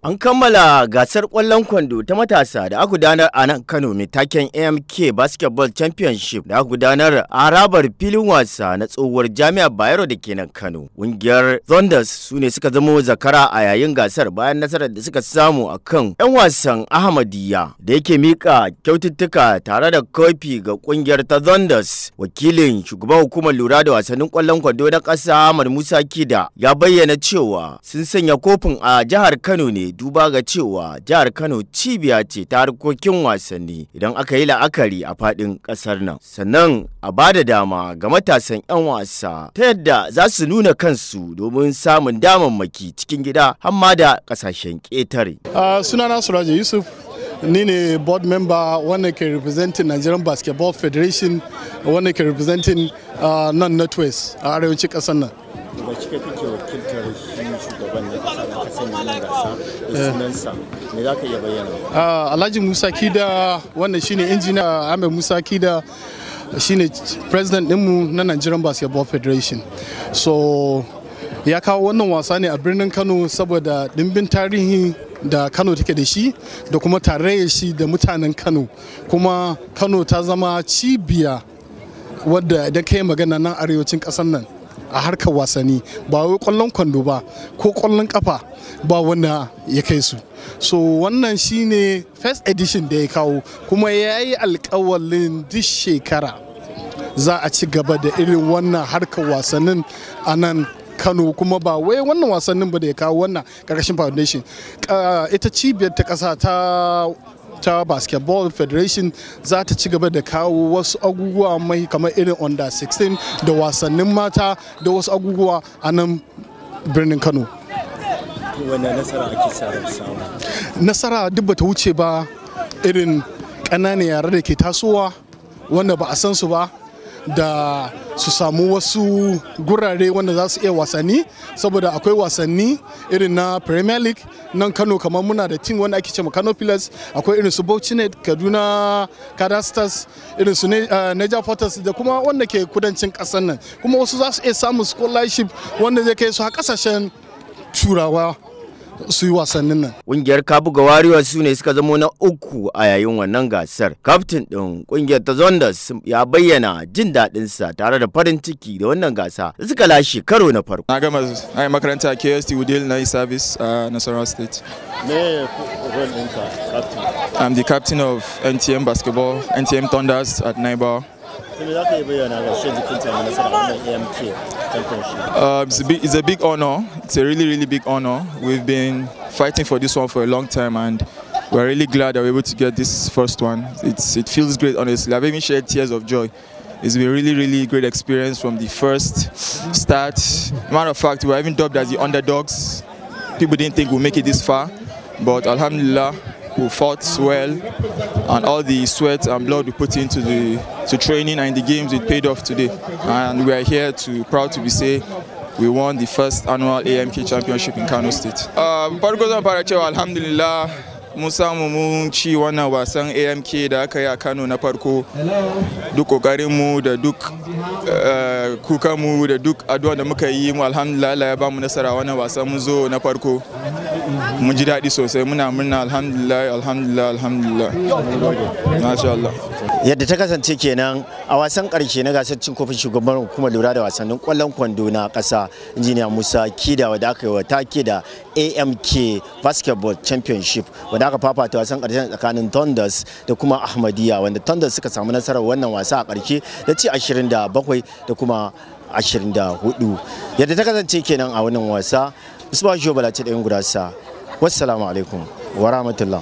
An kammala gasar ƙwallon kwando ta matasa da aka gudanar a nan Kano mai taken AMK Basketball Championship da aka gudanar a harabar filin wasa na tsohuwar Jami'ar Bayero da ke nan Kano. Ƙungiyar Thunders su ne suka zamo zakara a yayin gasar bayan nasarar da suka samu a kan 'yan wasan Ahmadiyya. Da yake mika kyaututtuka tare da kofi ga ƙungiyar ta Thunders, wakilin shugaban hukumar lura da wasannin ƙwallon kwando na ƙasa, Ahmad Musa Kida, ya bayyana cewa sun sanya kofin a jihar Kano ne duba ga cewa jihar Kano cibiya ce ta harkokin wasanni idan aka yi la'akari a faɗin ƙasar nan. Sannan a ba da dama ga matasan 'yan wasa ta yadda za su nuna kansu domin samun damammaki cikin gida har ma da ƙasashen ƙetare. Sunana Suraje Yusuf, ni ne board member wanda ke representing Nigerian Basketball Federation, wanda ke representing nan Northwest, a arewacin ƙasar nan. Ba cika kake wakiltar shi shugaban na kasa da kasan wannan gasa da sunansa, me za ka iya bayyana? Alhaji Musa Kida, wannan shine Injiniya Ahmed Musa Kida, shine president dinmu na Nigerian Basketball Federation. So ya kawo wannan wasa ne a birnin Kano saboda dimbin tarihi da Kano take da shi da kuma tarayyar shi da mutanen Kano. Kuma Kano ta zama cibiya wadda idan ka yi magana nan arewacin ƙasar nan a harkar wasanni, ba wai kwallon kwando ba ko kwallon kafa, ba wanda ya kai su. So wannan shine first edition da ya kawo, kuma ya yi alkawalin duk shekara za a ci gaba da irin wannan harkar wasannin a nan Kano. Kuma ba wai wannan wasannin ba da ya kawo wannan karkashin foundation, ita cibiyar ta kasa ta Basketball Federation, za ta ci gaba da kawo wasu abubuwa mai kamar irin under 16 da wasannin mata da wasu abubuwa a nan birnin Kano. Wannan nasara ake sa ran samu? Nasara duk bata wuce ba irin ƙananan yara da ke tasowa wanda ba a san su ba, da su samu wasu gurare wanda za su iya wasanni, saboda akwai wasanni irin na Premier League nan Kano, kamar muna da team wanda ake cewa Kano Pillars, akwai irin su Bauchinet, Kaduna Stars, irin su Niger Porters, da kuma wanda ke kudancin kasar nan. Kuma wasu za su iya samun scholarship wanda zai kai su har kasashen Turawa su yi wasannin nan. Ƙungiyar Kabuga Warriors su ne suka zamo na uku a yayin wannan gasar. Kaftin ɗin ƙungiyar ta Thunders ya bayyana jin daɗinsa tare da farin ciki da wannan gasa da suka lashe karo na farko. Na gama, na yi makaranta a KST Wudil, na yi service a Nasarawa State. Me role ɗinka, captain? I'm the captain of NTM Basketball, NTM Thunders at Naibawa. To, me za ka iya bayyana ga shi jikin samu nasara a wannan AMK Championship? It's a big honor. It's a really, really big honor. We've been fighting for this one for a long time, and we're really glad that we're able to get this first one. It feels great, honestly. I've even shed tears of joy. It's been a really, really great experience from the first start. Matter of fact, we were even dubbed as the underdogs. People didn't think we'd make it this far, but alhamdulillah, we fought well, and all the sweat and blood we put into the to training and the games, it paid off today. And we are here to proud to be say we won the first annual AMK Championship in Kano State. Farko zan fara cewa alhamdulillah, mun samu mun ci wannan wasan AMK da aka yi a Kano na farko. Duk kokarinmu da duk kukanmu da duk addu'a da muka yi mu, alhamdulillah, Allah ya bamu nasara wannan wasan, mun zo na farko. Mun ji daɗi sosai, muna murna, alhamdulillah, alhamdulillah, alhamdulillah. Masha Allah. Yadda ta kasance kenan a wasan karshe na gasar cin kofin shugaban hukumar lura da wasannin kwallon kwando na kasa, Injiniya Musa Kida, wadda aka yi wa take da AMK Basketball Championship, wadda aka fafata wasan karshen tsakanin Thunders da kuma Ahmadiyya, wanda Thunders suka samu nasarar wannan wasa a karshe da ci 27 da kuma 24. Yadda ta kasance kenan a wannan wasa. Usman Shobala ce da gurasa. Wassalamu alaikum wa rahmatullah.